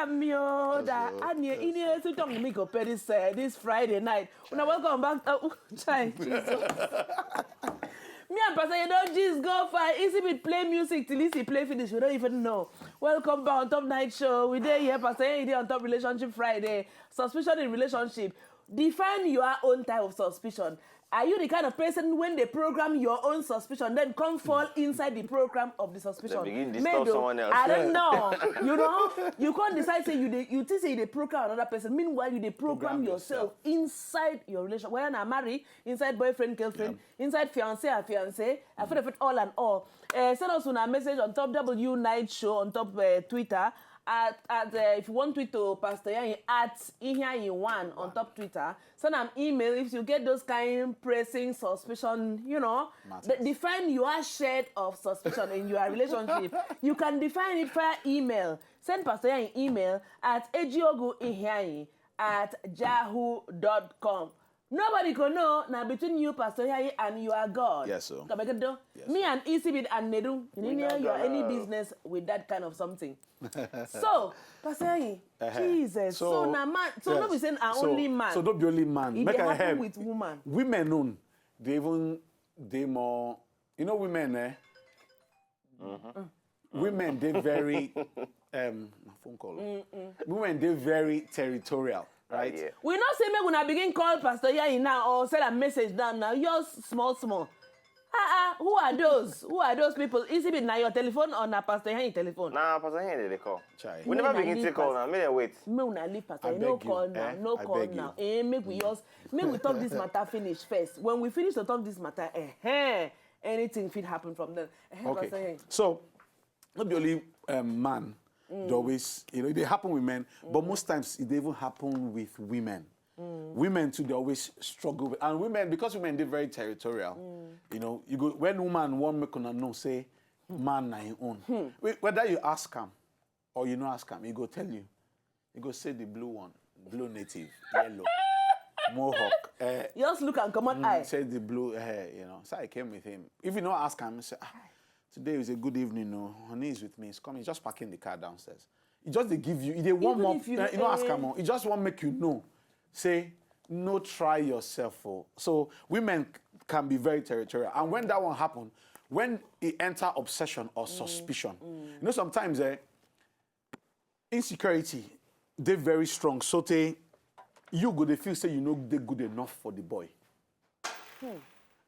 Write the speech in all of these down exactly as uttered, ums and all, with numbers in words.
Amioda, Anie, Ine, Sutong, Miko, Pedis, uh, this Friday night. When I welcome back, uh, ooh, child, Jesus. Me and Pastor, you don't just go far. Easy with play music till easy play finish. We don't even know. Welcome back on Top Night Show. We there here, Pastor, you there on Top Relationship Friday. Suspicion in relationship. Define your own type of suspicion. Are you the kind of person when they program your own suspicion, then come fall inside the program of the suspicion? Begin disturb someone else. I don't know. You know, you can't decide say you dey, you think say you dey program another person. Meanwhile, you dey program, Program yourself inside your relation. Whether na marry, inside boyfriend, girlfriend, inside fiance and fiance, I feel it all and all. Uh, send us on a message on Top W Night Show on top uh, Twitter. At, at uh, if you want tweet to Pastor Yayi at Ihiayi one on top Twitter. Send an email if you get those kind pressing suspicion, you know. Matters. De- define your shade of suspicion in your relationship. You can define it via email. Send Pastor Yayi email at ejiogu ihiayi at yahoo dot com. Nobody go know now between you, Pastor Yayi, and your God. Yes, sir. Come again, though. Yes, Me and Isibit and Nedu, you need your any business with that kind of something. So, Pastor Yayi, Jesus. So, So, now man, so no be yes. saying I So- only man. So don't be only man. It Make dey I happen help. With woman. Women own. They even they more. You know, women eh. Women they very. Um, my phone call. Women they very territorial, right? Yeah. We not say make una begin call Pastor Yayi now or send a message down now. Yours small small. Ah ah, who are those? Who are those people? Is it na your telephone or na Pastor Yayi telephone? Nah, Pastor Yayi dey call. Chai. We never Make begin I to leave call Pastor- now. Make them wait. Make una leave Pastor I Yayi. No beg you, call now. eh? No I call beg now. you. Eh, make we yours. Make we talk this matter finish first. When we finish to talk this matter, eh, eh, anything fit happen from there. Eh, Okay. Pastor Yayi. So, not be only um, man. They always, you know, they happen with men, but most times it even happen with women. Women too, they always struggle with, and women, because women they're very territorial. You know, you go when woman want make una know say man na him own. Wait, whether you ask him or you no ask him, he go tell you. He go say the blue one, blue native, yellow, mohawk. Eh, Just look and come on eye. Say the blue hair, you know. So I came with him. If you no ask him, say, ah, today is a good evening, no. Honey is with me. He's coming. He's just parking the car downstairs. He just they give you. They warm Even up. If you, Eh, you know, ask eh, him. He just want make you know. Say, no, try yourself. Oh. So women can be very territorial, and when that one happen, when it enter obsession or suspicion, you know, sometimes eh, insecurity they very strong. So they, you go they feel say you know they good enough for the boy.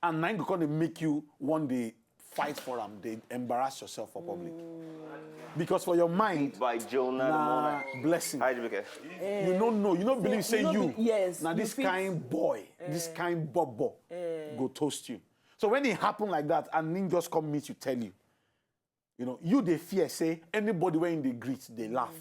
And now go come dey make you one day fight for am, they embarrass yourself for public. Because for your mind, By Jonah. na blessing. Hi, Jibike. You no know, you no believe say you no you. be- yes, Now you this fit- kind boy, this kind bobo, go toast you. So when it happen like that, and him just come meet you, tell you, you know, you they fear say anybody when they greet, they laugh.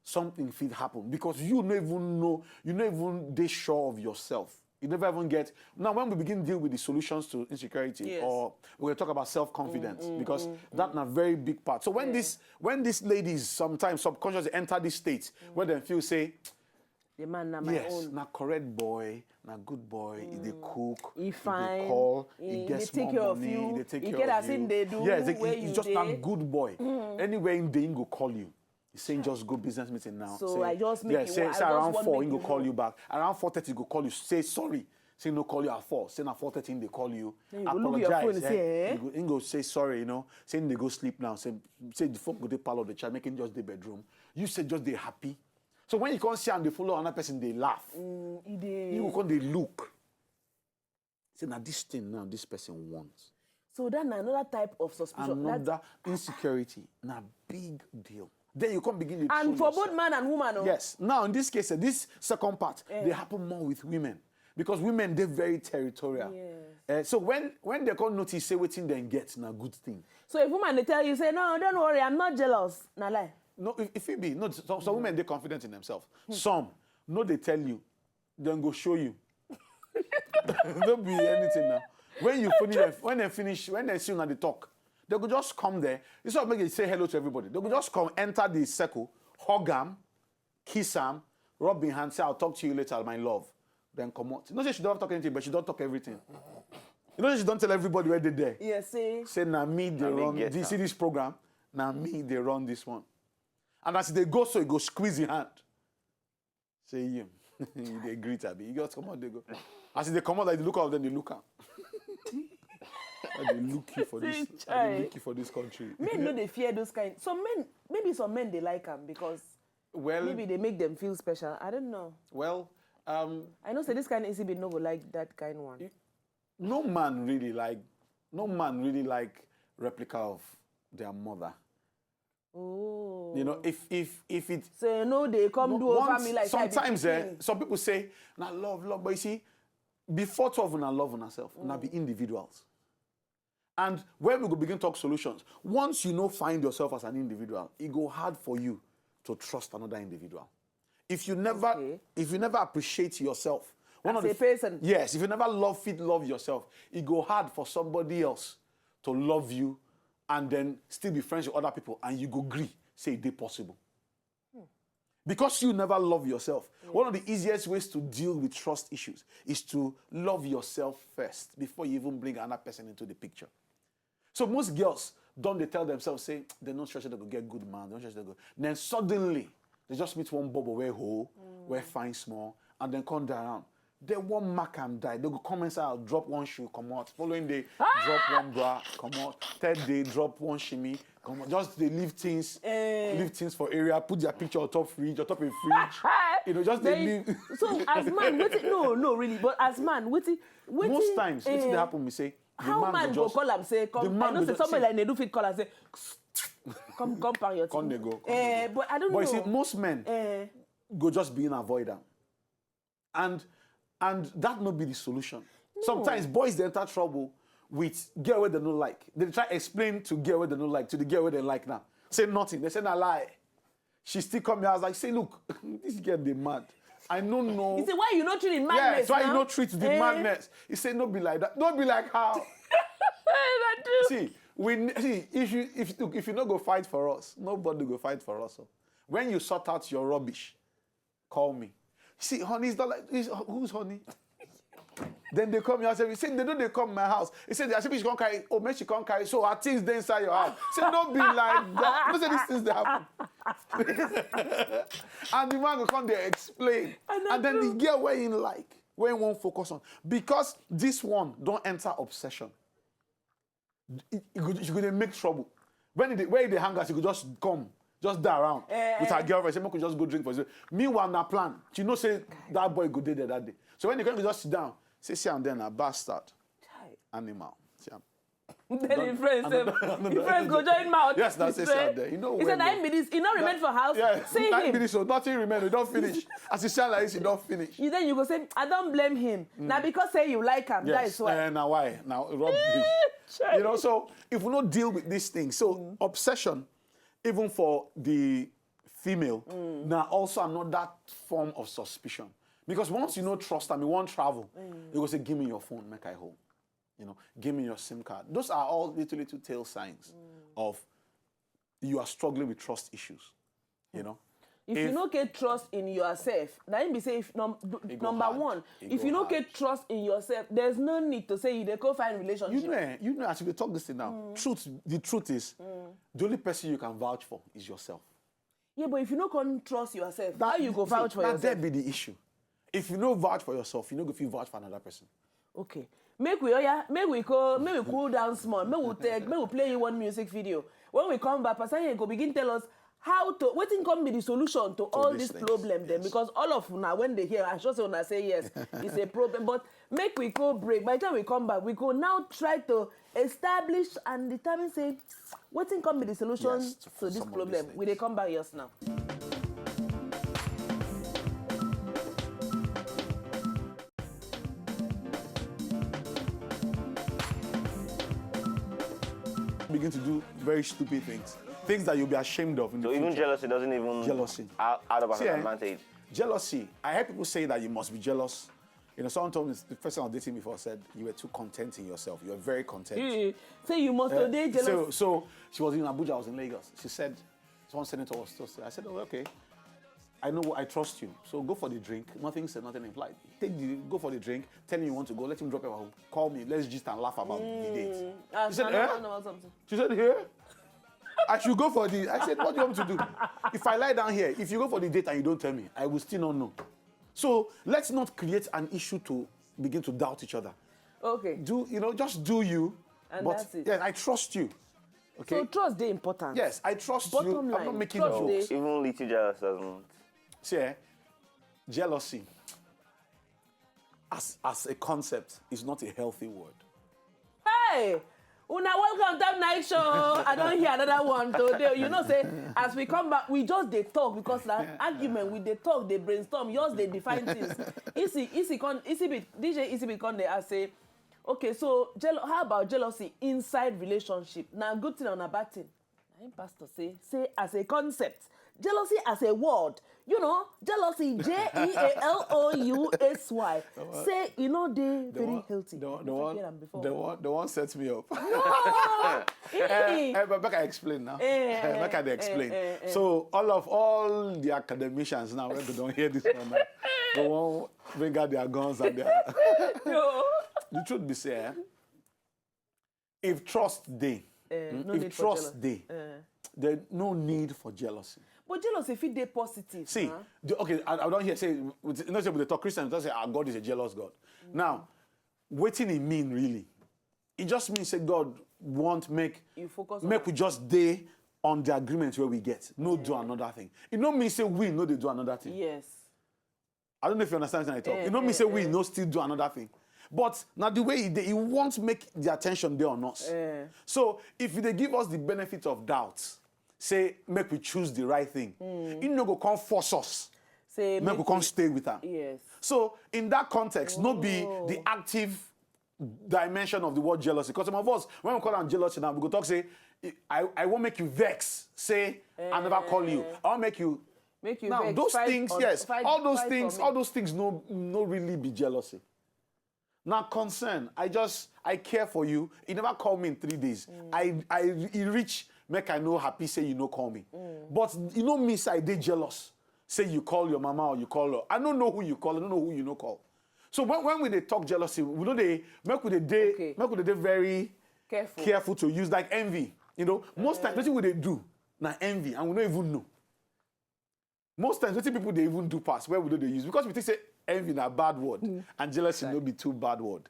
Something fit happen because you no even know, you no even they sure of yourself. You never even get. Now, when we begin deal with the solutions to insecurity, Yes. or we talk about self-confidence, because that's a very big part. So when this, when these ladies sometimes subconsciously enter this state where they feel say, The man na my yes, own. Na correct boy, na good boy. He dey cook, He he fine, dey call, he he dey gets take more care of money, you, he dey take he care get of as him you. dey do, Yes, he- where he you just dey. Na good boy. Anywhere him dey, him go call you. He say him just go business meeting now. So Say, I just make yeah, you say, wa- I say just around want four, make him go you call know. You back. Around four thirty, go call you. Say sorry. Say no call you at four. Say na four thirty, him dey call you. Then you go look your phone and eh? say, eh? He go, him go say sorry. You know. Say him dey go sleep now. Say, say the phone go dey parlour, the child make him just dey bedroom. You say just dey happy. So when you come see am dey follow another person, they laugh. Mm, e dey. You go come dey look. Say na this thing now this person wants. So that na another type of suspicion. That- Another insecurity na big deal. Then you come begin to and for both man and woman, oh. Yes. Now in this case, eh, this second part, Eh. They happen more with women because women they're very territorial. Yes. Eh, so when when they come notice say wetin dem get na good thing. So if woman they tell you say no, don't worry, I'm not jealous. Na lie. No, if, if it be no, some, some women they confident in themselves. Some no, they tell you, then go show you. Don't be anything now. When you finish, when they finish, when they see you and they talk, they could just come there. Instead of making say hello to everybody, they could just come, enter the circle, hug am, kiss am, rub him hand, say, "I'll talk to you later, my love." Then come out. You know, say she don't talk anything, but she don't talk everything. You know, say she don't tell everybody where they there. Yes, see. Say, "Na me they Na me run. get Do you see am. This program? Na me they run this one." And as they go, so he go squeeze his hand. Say him. He dey greet, abi. He just come out, they go. As they come out, like, they look out, then they look am. They look you for this. They look you for this country. Men no dey fear those kind. Some men, maybe some men dey like am because well, maybe they make them feel special. I don't know. Well, um, I know say this kind of A C B no go like that kind one. No man really like, no man really like replica of their mother. Oh. You know, if if if it, so you know they come do over me like sometimes, eh, some people say, "Na love, love," but you see, before twelve, una love on herself, una be individuals. And when we go begin talk solutions, once you know find yourself as an individual, it go hard for you to trust another individual. If you never, okay, if you never appreciate yourself, one as of the a person, yes, if you never love fit love yourself, it go hard for somebody else to love you and then still be friends with other people, and you go agree say it dey possible. Because you never love yourself, one of the easiest ways to deal with trust issues is to love yourself first before you even bring another person into the picture. So most girls don't, they tell themselves, say, they no sure say they go get good man, they no sure say they go. Then suddenly, they just meet one bobo where ho, where fine small, and then come down. They won't mark and die. They go come inside, drop one shoe, come out. Following day, drop one bra, come out. Third day, drop one shimmy, come out. Just they leave things, leave things for area, put their picture on top fridge, on top a fridge. You know, just they leave. So as man, wetin, no, no, really, but as man, wetin, wetin, most times, wetin dey happen, we say, how man go call am say, come, I know say somebody like Nedu fit call am say, come, come pack your thing. Come dey go, come dey go. But I don't know. But you see, most men go just be in avoidance. And and that no be the solution. Sometimes boys dey enter trouble with girl wey dem no like. They try explain to girl wey dem no like to the girl wey dem like now. Say nothing. They say na lie. She still come here. I was like, say, look, this girl dey mad. I no know. He say, why you no treat the madness? Yes, why you no treat the madness? He say, no be like that. No be like how? See, we see if you if you if you no go fight for us, nobody go fight for us. Oh. When you sort out your rubbish, call me. See, honey, is that like, is, who's honey? Then they come your house. He said, they know they come my house. He said, I said, she can't carry. Oh, man, she can't carry. So her things dey inside your house. Say, don't be like that. You know say these things dey happen. And the man go come dey explain. And then the girl wey him like, wey him wan focus on. Because this one don enter obsession. He, he go, she go dey make trouble. When he dey, where he dey hang out, she go just come, just dey around with her girlfriend. Say, make we just go drink for you. Meanwhile, na plan. She know say that boy go dey there that day. So when he come, he just sit down. Say, see am there na bastard. Animal. See am. Then him friends say, him friends go join mouth. Yes, na say, see am there. You know, he say, na him be this. He no remain for house. See him. Na him be this, so nothing remain. We don finish. As he sound like this, he don finish. You then you go say, I don't blame him. Na because say you like am. Yes, that is why. Eh, na why? Na rubbish. You know, so if we no deal with this thing, so obsession, even for the female, na also another form of suspicion. Because once you no trust am, you wan travel, you go say, give me your phone, make I hold. You know, give me your SIM card. Those are all little, little tail signs of you are struggling with trust issues. You know? If you no get trust in yourself, na him be say, if num-, number one, if you no get trust in yourself, there's no need to say you dey go find relationship. You know, eh, you know, as we dey talk this thing now, truth, the truth is, the only person you can vouch for is yourself. Yeah, but if you no come trust yourself, how you go vouch for yourself? That be the issue. If you no vouch for yourself, you no go fit vouch for another person. Okay. Make we, oh yeah, make we go, make we cool down small. Make we take, make we play you one music video. When we come back, Pastor Ian go begin tell us how to, wetin come be the solution to all this problem then, because all of una, when they hear, I sure say una say yes, it's a problem. But make we go break. By the time we come back, we go now try to establish and determine say wetin come be the solution to this problem. We dey come back just now. Begin to do very stupid things, things that you'll be ashamed of in the future. So even jealousy doesn't even add up as an advantage. Jealousy. I heard people say that you must be jealous. You know, sometimes the person I was dating before said you were too content in yourself. You were very content. Say you must be jealous. So, so she was in Abuja, I was in Lagos. She said, one senator was toasted. I said, oh, okay. I know, I trust you. So go for the drink. Nothing said, nothing implied. Take the, go for the drink. Tell him you want to go. Let him drop you off. Call me. Let's just and laugh about the date. She said, eh? She said, here? I should go for the. I said, "What do you want me to do? If I lie down here, if you go for the date and you don't tell me, I will still not know." So let's not create an issue to begin to doubt each other. Okay. Do you know? Just do you. And But that's it. Yeah, I trust you. Okay. So trust dey important. Yes, I trust Bottom you. I'm line, not making trust jokes. dey- Even little jealous doesn't. See, eh? Jealousy as, as a concept is not a healthy word. Hey! Una welcome Top Night Show. I don hear another one today. You know, say as we come back, we just dey talk because that argument we dey talk, dey brainstorm, just dey define things. Isi, Isi con, Isi be, D J Isi be con dey ask say, okay, so jeal, how about jealousy inside relationship? Na good thing or na bad thing? Na him pastor say, say as a concept, jealousy as a word, you know, jealousy, J E A L O U S Y. Say e no dey The very one, healthy. the, one- the If I one, hear am before. the one, the one set me up. No! Eh, eh, but make I explain now. Eh, Eh, make I eh, dey explain. eh, eh, eh. So all of all the academicians now, when they don't hear this one, now, they won't bring out their guns and their. No. The truth be said, if trust dey, Eh, mm, no if need for trust jealous- dey, Eh. there no need for jealousy. But jealousy fit dey positive. See, Nah. the, okay, I, I don't hear say, with- you know, say with the talk Christians, don't say, "Ah, God is a jealous God." Now, wetin e mean really? It just means say God want make You focus on make am. We just dey on the agreement where we get, no do another thing. It no mean say we no dey do another thing. Yes. I don't know if you understand what I talk. Eh, It no mean eh, say we eh. No still do another thing. But now the way he dey, he wants make the attention there on us. Eh. So if they give us the benefit of doubt, say make we choose the right thing, he no go come force us. Say Make we come stay with am. Yes. So in that context, no be the active dimension of the word jealousy. Because some of us, when we call am jealousy now, we go talk say, "I, I won't make you vex. Say I never call you. I won't make you." Make you Now vex, those fight things, on- yes, fight- all those fight things, for me. All those things, no, no really be jealousy. Now concern, I just I care for you. You never call me in three days. I I e reach make I no happy say you no call me. But you know me say I dey jealous. Say you call your mama or you call her. I don't know who you call. I don't know who you no call. So when, when we dey talk jealousy, we know they make we dey dey Okay. Make we dey dey very Careful. Careful to use like envy. You know, most times wetin we dey do na envy and we no even know. Most times wetin people dey even do pass where we no dey use because we think say envy na bad word and jealousy no be too bad word.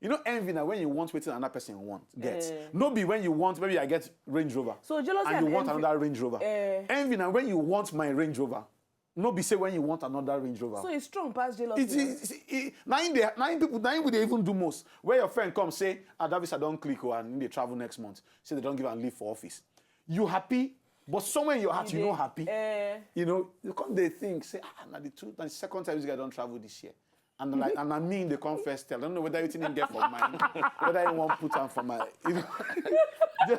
You know, envy na when you want wetin another person want get. Eh. No be when you want, maybe I get Range Rover So jealousy and and you want envy- another Range Rover. Eh. Envy na when you want my Range Rover. No be say when you want another Range Rover. So it's strong past jealousy. It is it, na im dey na im people na im we dey even do most. Where your friend come say, "Ah, that visa don click o, and im dey travel next month." Say they don give am leave for office. You happy, but somewhere in your heart you no happy. Eh. You know, you come dey think say, "Ah, na the two na the second time this guy don travel this year." And like and na me dey come first tell. I don't know whether wetin him get for mind, whether he wan put am for my. You know, do, you,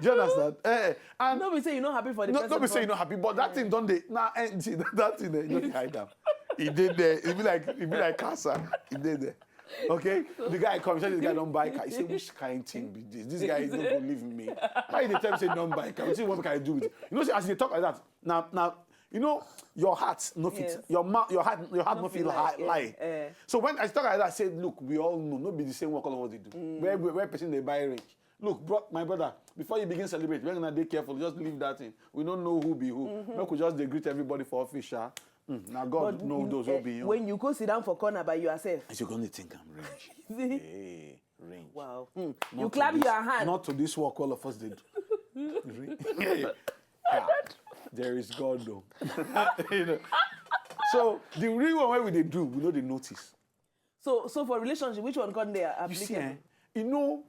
do you understand? Eh, and No be say you no happy for the no, person. No be say you but- no happy, but that thing don dey na eh, see, that thing eh, you no fit hide am. E dey there. E be like e be like cancer. E dey there. Okay, the guy come. He say the guy don buy car. He say, "Which kind thing be this? This guy is not gonna leave me. Why you dey tell me say don buy car? Wetin you want make I do with it?" You know, say as you dey talk like that, now now you know your heart no fit Yes. Your mouth your heart your heart no, No fit fit lie. lie, yeah, Lie. eh. So when I talk like that, I said, "Look, we all know no be the same work all of us dey do. Where where person dey buy Range? Look, bro, my brother, before you begin celebrate, make una dey careful. Just leave that thing. We don't know who be who. Make we just dey greet everybody for office, sha. Mm, na God But know you- those eh, who be you." When you go sit down for corner by yourself. As you gonna think I'm Range. See? Hey, Range. Wow. Hmm. Not You to clap this- your hand. Not to this work all of us did. Re- Ah, there is God though. You know. So the real one wey we dey do, we no dey notice. So so for relationship, which one come dey You see, applicable? Eh, you know,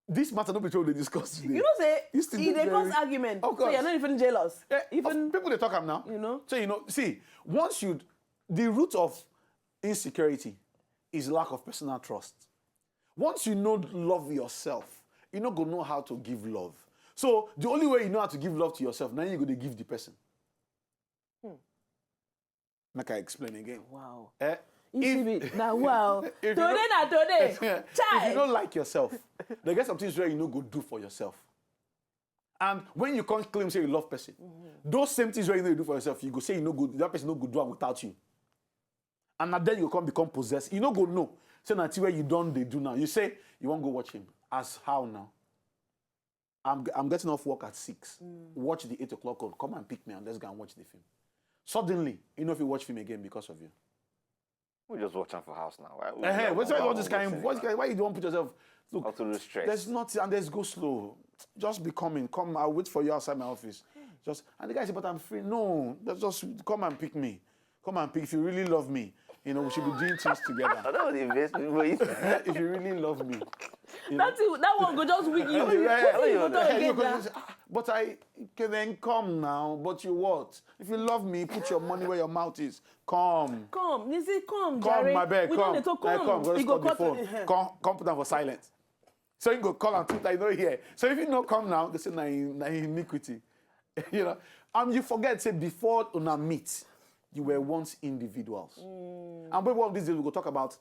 this matter no be true dey discuss today. You know say You still e dey dey cause very- argument. Of So you're course. Not even jealous. Eh, Even of- people dey talk am now. You know? So you know, see, once you the root of insecurity is lack of personal trust. Once you know love yourself, you no go know how to give love. So the only way you know how to give love to yourself, now you go dey give the person. Hmm. Make I explain again. Wow. Eh? If, If- now wow. if you Today don't- na today. If you Chai. Don't like yourself, they get some things where you no go do for yourself. And when you can't claim say you love person, those same things where you no do for yourself, you go say you no go that person no go do am without you. And na then you come become possessed. You no go know. Say na thing where you don dey do now. You say you wan go watch him. As how now? I'm, I'm getting off work at six. Watch the eight o'clock call. Come and pick me and let's go and watch the film. Suddenly, you know if you watch film again because of you. We just watch am for house now. Why, we Eh, don't what's go why all and this go kind? cinema? What's, why you don't put yourself? Look, Not to lose stress. There's nothing, and there's go slow. Just be coming. Come, I'll wait for you outside my office. Just and the guy said, "But I'm free." No, that's just come and pick me. Come and pick. If you really love me, you know we should be doing things together. I don't know the best people. If you really love me, you know, That thing, that one go just weak you. Oh, yeah. When you go Yeah, get you go that, say, "Ah, but I can then come now. But you what? If you love me, put your money where your mouth is. Come." Come, you say come, Come, jare. my beg, We come. Don't dey talk, Like, come. come, just You go cut the cut phone. it, eh. Come, come put down for silent. So you go call and put that you know here. So if you no come now, they say na, na iniquity. You know, and you forget say before una meet, you were once individuals. And maybe one of these days we go talk about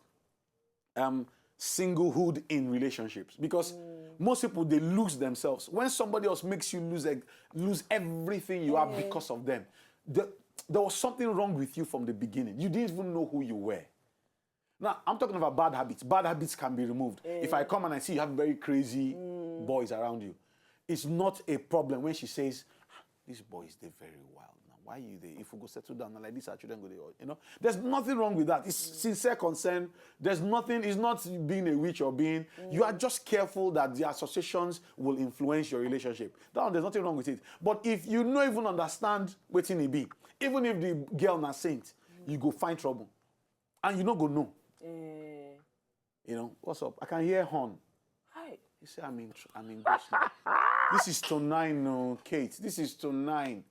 um, singlehood in relationships because most people they lose themselves when somebody else makes you lose ex- lose everything you are because of them. The, there was something wrong with you from the beginning. You didn't even know who you were. Now I'm talking about bad habits. Bad habits can be removed. If I come and I see you have very crazy boys around you, it's not a problem when she says, "Ah, these boys they're very wild now. Why you they? If we go settle down like this, our children go there." You know, there's nothing wrong with that. It's sincere concern. There's nothing. It's not being a witch or being. You are just careful that the associations will influence your relationship. That one, there's nothing wrong with it. But if you no even understand wetin e be, even if the girl na saint, you go find trouble, and you no go know. Eh, You know, what's up? I can hear horn. Hi. You say I'm in, tr- I'm in go slow. This is tone nine, no, Kate. This is tone nine.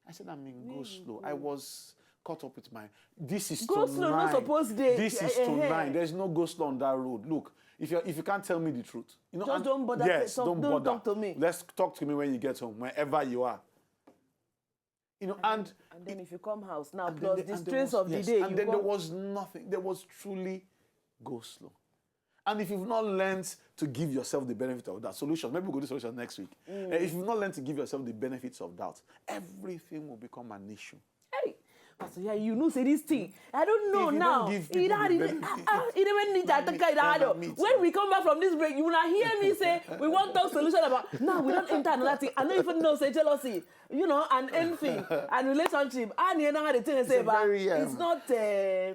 I said I'm in go slow. I was caught up with my. This is Go tone slow, no nine. Suppose dey. This is Eh, eh, tone eh. nine. There's no go slow on that road. Look, if you if you can't tell me the truth, you know, Just and- don't bother to Yes, talk- don't, don't bother. Talk to me. Let's talk to me when you get home, wherever you are. You know, and And then if you come house now, and plus then- the and there stress was- of the yes, day, and you then there come- was nothing. There was truly go slow. And if you've not learned to give yourself the benefit of that solution, maybe we'll go to solution next week. Mm. Uh, if you've not learned to give yourself the benefits of doubt, everything will become an issue. Hey, Pastor, yeah, you know say this thing. I don't know If you now. don't give You people know, the you- benefit, ah, ah, you never need to then take care of I that. meet When you. We come back from this break, you wanna hear me say we want talk solution about now. We don't enter another thing. I don't even know say jealousy, you know, and envy and relationship. I don't know how the thing say, a but very, it's um, not. Uh,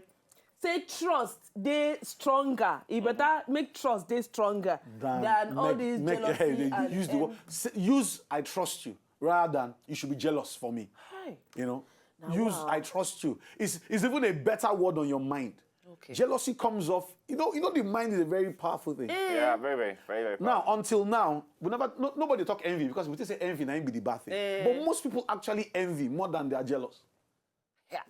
say trust dey stronger. E better make trust dey stronger than, all make- these make- jealousy hey, and use the word, envy. Say- use "I trust you" rather than "You should be jealous for me." Hi. You know, Now, use wow. "I trust you." It's, it's even a better word on your mind. Okay. Jealousy comes off. You know, you know the mind is a very powerful thing. Yeah, very, very, very, very. Now, powerful. Until now, we never no, nobody talk envy because we think say envy na im be the bad thing. Eh. But most people actually envy more than they are jealous. Yeah.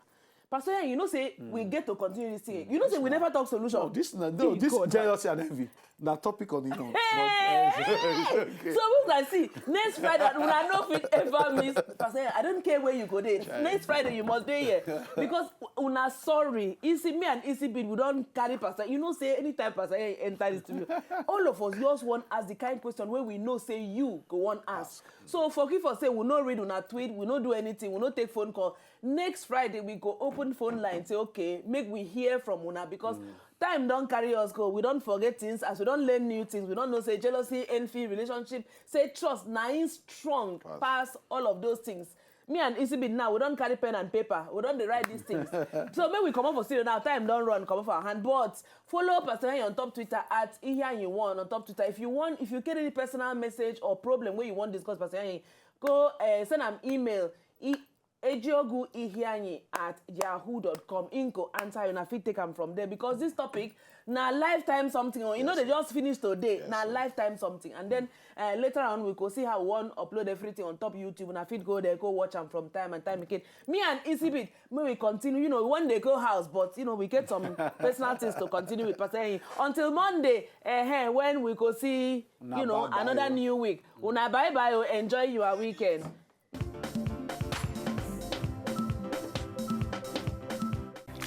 Pastor, yeah, you know say we get to continue this thing. You know say we never talk solution. No, this na no, Hey, this God. Jealousy and envy na topic on its own. Hey! But, uh, okay. So we can see next Friday. Una no fit ever miss. Pastor, yeah, I don't care where you go there. Next Friday you must be here because una sorry. Isi, me and Isi Bid, we don't carry Pastor. You know say anytime Pastor yeah, enter the studio, all of us just want ask the kind question where we know say you go one ask. So forgive us say we no read una tweet, we no do anything, we no take phone call. Next Friday we go open phone line say okay, make we hear from una because time don't carry us go. We don't forget things as we don't learn new things. We don't know say jealousy, envy, relationship, say trust, na im strong pass all of those things. Me and Isibit now, we don't carry pen and paper. We don't dey write these things. So make we come up for studio now. Time don't run, come up for our hand. But follow Pastor Henry on top Twitter at Ihianyi one on top Twitter. If you want, if you get any personal message or problem where you want discuss Pastor Henry, go uh, send an email. E- Ejiogu Ihianyi at yahoo dot com. Inko answer you na fit take am from there because this topic na lifetime something. Oh, you know they just finished today. Na lifetime something, and then uh, later on we go see how one upload everything on top YouTube. Na fit go there, go watch am from time and time again. Me and Isibit, may we continue. You know, one day go house, but you know we get some personal things to continue with. Pastor Henry. Until Monday, uh, when we go see you know another new week. Una bye bye. Oh, enjoy your weekend.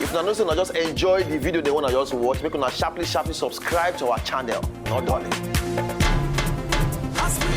If una know say una just enjoy the video they wanna just watch, make una sharply sharply subscribe to our channel. Not darling. As we